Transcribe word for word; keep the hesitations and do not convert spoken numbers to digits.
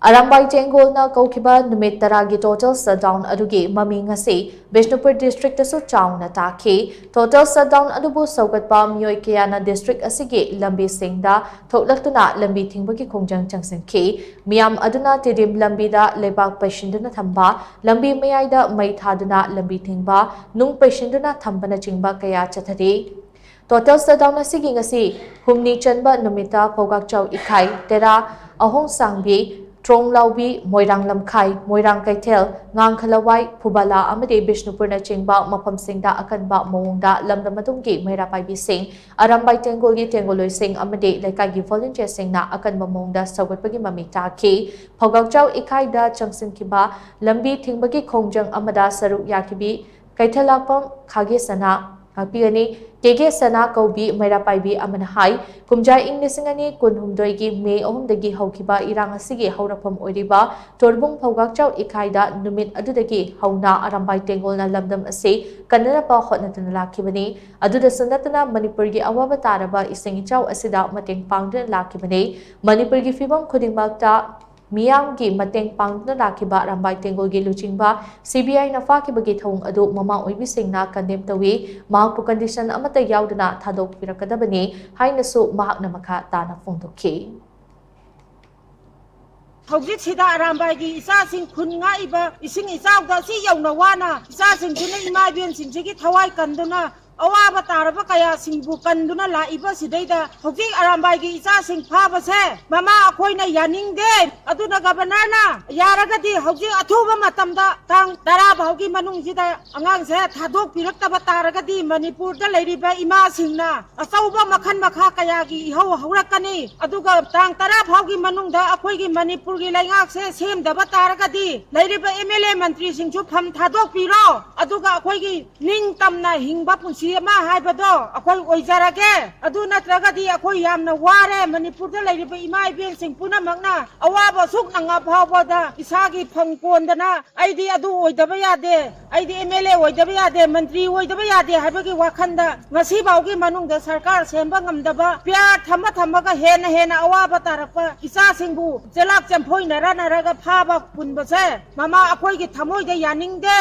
ꯑꯔꯥꯝꯕꯥꯏ ꯇꯦꯡꯒꯣꯜꯅ ꯀꯧꯈꯤꯕ ꯅꯨꯃꯤꯠ ꯇꯔꯥꯒꯤ total shutdown ꯑꯗꯨꯒꯤ ꯃꯃꯤ ꯉꯁꯤ ꯕꯤꯁꯅꯨꯄꯨꯔ districtꯇꯁꯨ ꯆꯥꯎꯅ ꯇꯥꯈꯤ꯫ Total shutdown ꯑꯗꯨꯕꯨ ꯁꯧꯒꯠꯄ ꯃꯤꯑꯣꯏ ꯀꯌꯥꯅ district ꯑꯁꯤꯒꯤ ꯂꯝꯕꯤꯁꯤꯡꯗ ꯊꯣꯛꯂꯛꯇꯨꯅ ꯂꯝꯕꯤ ꯊꯤꯡꯕꯒꯤ ꯈꯣꯡꯖꯪ ꯆꯪꯁꯤꯟꯈꯤ꯫ ꯃꯤꯌꯥꯝ ꯑꯗꯨꯅ ꯇꯤꯗꯤꯝ ꯂꯝꯕꯤꯗ ꯂꯩꯕꯥꯛ ꯄꯩꯁꯤꯟꯗꯨꯅ ꯊꯝꯕ, ꯂꯝꯕꯤ ꯃꯌꯥꯏꯗ ꯃꯩ ꯊꯥꯗꯨꯅ ꯂꯝꯕꯤ ꯊꯤꯡꯕ, ꯅꯨꯡ ꯄꯩꯁꯤꯟꯗꯨꯅ ꯊꯝꯕꯅꯆꯤꯡꯕ ꯀꯌꯥ ꯆꯠꯊꯔꯤ꯫ Total shutdown ꯑꯁꯤꯒꯤ ꯉꯁꯤ ꯍꯨꯝꯅꯤ ꯆꯟꯕ ꯅꯨꯃꯤꯠꯇ ꯐꯧꯒꯥꯛꯆꯥꯎ ꯏꯈꯥꯏ, ꯇꯦꯔꯥ, ꯑꯍꯣꯡꯁꯥꯡꯕꯤ, ꯇ꯭ꯔꯣꯡꯂꯥꯎꯕꯤ, ꯃꯣꯏꯔꯥꯡ ꯂꯝꯈꯥꯏ, ꯃꯣꯏꯔꯥꯡ ꯀꯩꯊꯦꯜ, ꯉꯥꯡꯈꯂꯋꯥꯏ, ꯐꯨꯕꯥꯂꯥ ꯑꯃꯗꯤ ꯕꯤꯁꯅꯨꯄꯨꯔꯅꯆꯤꯡꯕ ꯃꯐꯝꯁꯤꯡꯗ ꯑꯀꯟꯕ ꯃꯑꯣꯡꯗ ꯂꯝꯗꯝ ꯑꯗꯨꯝꯒꯤ ꯃꯩꯔꯥ ꯄꯥꯏꯕꯤꯁꯤꯡ, ꯑꯔꯥꯝꯕꯥꯏ ꯇꯦꯡꯒꯣꯜꯒꯤ ꯇꯦꯡꯒꯣꯜꯂꯣꯏꯁꯤꯡ ꯑꯃꯗꯤ ꯂꯩꯀꯥꯏꯒꯤ volunteerꯁꯤꯡꯅ ꯑꯀꯟꯕ ꯃꯑꯣꯡꯗ ꯁꯧꯒꯠꯄꯒꯤ ꯃꯃꯤ ꯇꯥꯈꯤ꯫ ꯐꯧꯒꯥꯛꯆꯥꯎ ꯏꯈꯥꯏꯗ ꯆꯪꯁꯤꯟꯈꯤꯕ ꯂꯝꯕꯤ ꯊꯤꯡꯕꯒꯤ ꯈꯣꯡꯖꯪ ꯑꯃꯗ ꯁꯔꯨꯛ ꯌꯥꯈꯤꯕꯤ ꯀꯩꯊꯦꯜꯂꯥꯛꯄꯝ ꯈꯥꯒꯦ ꯁꯅꯥ ꯉꯥꯛꯄꯤꯒꯅꯤ꯫ ꯀꯦꯒꯦ ꯁꯅꯥ ꯀꯧꯕꯤ ꯃꯩꯔꯥ ꯄꯥꯏꯕꯤ ꯑꯃꯅ ꯍꯥꯏ, ꯀꯨꯝꯖꯥ ꯏꯪ ꯂꯤꯁꯤꯡ ꯑꯅꯤ ꯀꯨꯟꯍꯨꯝꯗꯣꯏꯒꯤ ꯃꯦ ꯑꯍꯨꯝꯗꯒꯤ ꯍꯧꯈꯤꯕ ꯏꯔꯥꯡ ꯑꯁꯤꯒꯤ ꯍꯧꯔꯛꯐꯝ ꯑꯣꯏꯔꯤꯕ ꯇꯣꯔꯕꯨꯡ ꯐꯧꯒꯥꯛꯆꯥꯎ ꯏꯈꯥꯏꯗ ꯅꯨꯃꯤꯠ ꯑꯗꯨꯗꯒꯤ ꯍꯧꯅ ꯑꯔꯥꯝꯕꯥꯏ ꯇꯦꯡꯒꯣꯜꯅ ꯂꯝꯗꯝ ꯑꯁꯤ ꯀꯟꯅꯅꯕ ꯍꯣꯠꯅꯗꯨꯅ ꯂꯥꯛꯈꯤꯕꯅꯤ꯫ ꯑꯗꯨꯗꯁꯨ ꯅꯠꯇꯅ ꯃꯅꯤꯄꯨꯔꯒꯤ ꯑꯋꯥꯕ ꯇꯥꯔꯕ ꯏꯁꯤꯡ ꯏꯆꯥꯎ ꯑꯁꯤꯗ ꯃꯇꯦꯡ ꯄꯥꯡꯗꯨꯅ ꯂꯥꯛꯈꯤꯕꯅꯤ꯫ ꯃꯅꯤꯄꯨꯔꯒꯤ ꯐꯤꯕꯝ ꯈꯨꯗꯤꯡꯃꯛꯇ ꯃꯤꯌꯥꯝꯒꯤ ꯃꯇꯦꯡ ꯄꯥꯡꯗꯨꯅ ꯂꯥꯛꯈꯤꯕ ꯑꯔꯥꯝꯕꯥꯏ ꯇꯦꯡꯒꯣꯜꯒꯤ ꯂꯨꯆꯤꯡꯕ CBIꯅ ꯐꯥꯈꯤꯕꯒꯤ ꯊꯧꯑꯣꯡ ꯑꯗꯨ ꯃꯃꯥ ꯑꯣꯏꯕꯤꯁꯤꯡꯅ condemn ꯇꯧꯏ꯫ ꯃꯍꯥꯛꯄꯨ condition ꯑꯃꯠꯇ ꯌꯥꯎꯗꯅ ꯊꯥꯗꯣꯛꯄꯤꯔꯛꯀꯗꯕꯅꯤ ꯍꯥꯏꯅꯁꯨ ꯃꯍꯥꯛꯅ ꯃꯈꯥ ꯇꯥꯅ ꯐꯣꯡꯗꯣꯛꯈꯤ꯫ ꯍꯧꯖꯤꯛꯁꯤꯗ ꯑꯔꯥꯝꯕꯥꯏꯒꯤ ꯏꯆꯥꯁꯤꯡ ꯈꯨꯟ ꯉꯥꯛꯏꯕ ꯏꯁꯤꯡ ꯏꯆꯥꯎꯗ ꯑꯁꯤ ꯌꯧꯅ ꯋꯥꯅ ꯏꯆꯥꯁꯤꯡꯁꯤꯅ ꯏꯃꯥ ꯏꯕꯦꯟꯁꯤꯡꯁꯤꯒꯤ ꯊꯋꯥꯏ ꯀꯟꯗꯨꯅ ꯑꯋꯥꯕ ꯇꯥꯔꯕ ꯀꯌꯥꯁꯤꯡꯕꯨ ꯀꯟꯗꯨꯅ ꯂꯥꯛꯏꯕ ꯁꯤꯗꯩꯗ ꯍꯧꯖꯤꯛ ꯑꯔꯥꯝꯕꯥꯏꯒꯤ ꯏꯆꯥꯁꯤꯡ ꯐꯥꯕꯁꯦ ꯃꯃꯥ ꯑꯩꯈꯣꯏꯅ ꯌꯥꯅꯤꯡꯗꯦ꯫ ꯑꯗꯨꯅ Governorꯅ ꯌꯥꯔꯒꯗꯤ ꯍꯧꯖꯤꯛ ꯑꯊꯨꯕ ꯃꯇꯝꯗ ꯇꯥꯡ ꯇꯔꯥ ꯐꯥꯎꯒꯤ ꯃꯅꯨꯡꯁꯤꯗ ꯑꯉꯥꯡꯁꯦ ꯊꯥꯗꯣꯛꯄꯤꯔꯛꯇꯕ ꯇꯥꯔꯒꯗꯤ ꯃꯅꯤꯄꯨꯔꯗ ꯂꯩꯔꯤꯕ ꯏꯃꯥꯁꯤꯡꯅ ꯑꯆꯧꯕ ꯃꯈꯜ ꯃꯈꯥ ꯀꯌꯥꯒꯤ ꯏꯍꯧ ꯍꯧꯔꯛꯀꯅꯤ꯫ ꯑꯗꯨꯒ ꯇꯥꯡ ꯇꯔꯥ ꯐꯥꯎꯒꯤ ꯃꯅꯨꯡꯗ ꯑꯩꯈꯣꯏꯒꯤ ꯃꯅꯤꯄꯨꯔꯒꯤ ꯂꯩꯉꯥꯛꯁꯦ ꯁꯦꯝꯗꯕ ꯇꯥꯔꯒꯗꯤ ꯂꯩꯔꯤꯕ MLA ꯃꯟꯇ꯭ꯔꯤꯁꯤꯡꯁꯨ ꯐꯝ ꯊꯥꯗꯣꯛꯄꯤꯔꯣ꯫ ꯑꯗꯨꯒ ꯑꯩꯈꯣꯏꯒꯤ ꯅꯤꯡꯇꯝꯅ ꯍꯤꯡꯕ ꯄꯨꯟꯁꯤ ꯑꯃ ꯍꯥꯏꯕꯗꯣ ꯑꯩꯈꯣꯏ ꯑꯣꯏꯖꯔꯒꯦ꯫ ꯑꯗꯨ ꯅꯠꯇ꯭ꯔꯒꯗꯤ ꯑꯩꯈꯣꯏ ꯌꯥꯝꯅ ꯋꯥꯔꯦ꯫ ꯃꯅꯤꯄꯨꯔꯗ ꯂꯩꯔꯤꯕ ꯏꯃꯥ ꯏꯕꯦꯟꯁꯤꯡ ꯄꯨꯝꯅꯃꯛꯅ ꯑꯋꯥꯕ ꯑꯁꯨꯛ ꯅꯪꯉ ꯐꯥꯎꯕꯗ ꯏꯁꯥꯒꯤ ꯐꯪ ꯀꯣꯟꯗꯅ ꯑꯩꯗꯤ ꯑꯗꯨ ꯑꯣꯏꯗꯕ ꯌꯥꯗꯦ, ꯑꯩꯗꯤ ꯑꯦꯝ ꯑꯦꯜ ꯑꯦ ꯑꯣꯏꯗꯕ ꯌꯥꯗꯦ, ꯃꯟꯇ꯭ꯔꯤ ꯑꯣꯏꯗꯕ ꯌꯥꯗꯦ ꯍꯥꯏꯕꯒꯤ ꯋꯥꯈꯟꯗ ꯉꯁꯤꯐꯥꯎꯒꯤ ꯃꯅꯨꯡꯗ ꯁꯔꯀꯥꯔ ꯁꯦꯝꯕ ꯉꯝꯗꯕ, ꯄꯤꯌꯥꯔ ꯊꯝꯃ ꯊꯝꯃꯒ ꯍꯦꯟꯅ ꯍꯦꯟꯅ ꯑꯋꯥꯕ ꯇꯥꯔꯛꯄ ꯏꯆꯥꯁꯤꯡꯕꯨ ꯆꯦꯂꯥꯛ ꯆꯦꯝꯐꯣꯏꯅꯔꯅꯔꯒ ꯐꯥꯕ ꯄꯨꯟꯕꯁꯦ ꯃꯃꯥ ꯑꯩꯈꯣꯏꯒꯤ ꯊꯃꯣꯏꯗ ꯌꯥꯅꯤꯡꯗꯦ꯫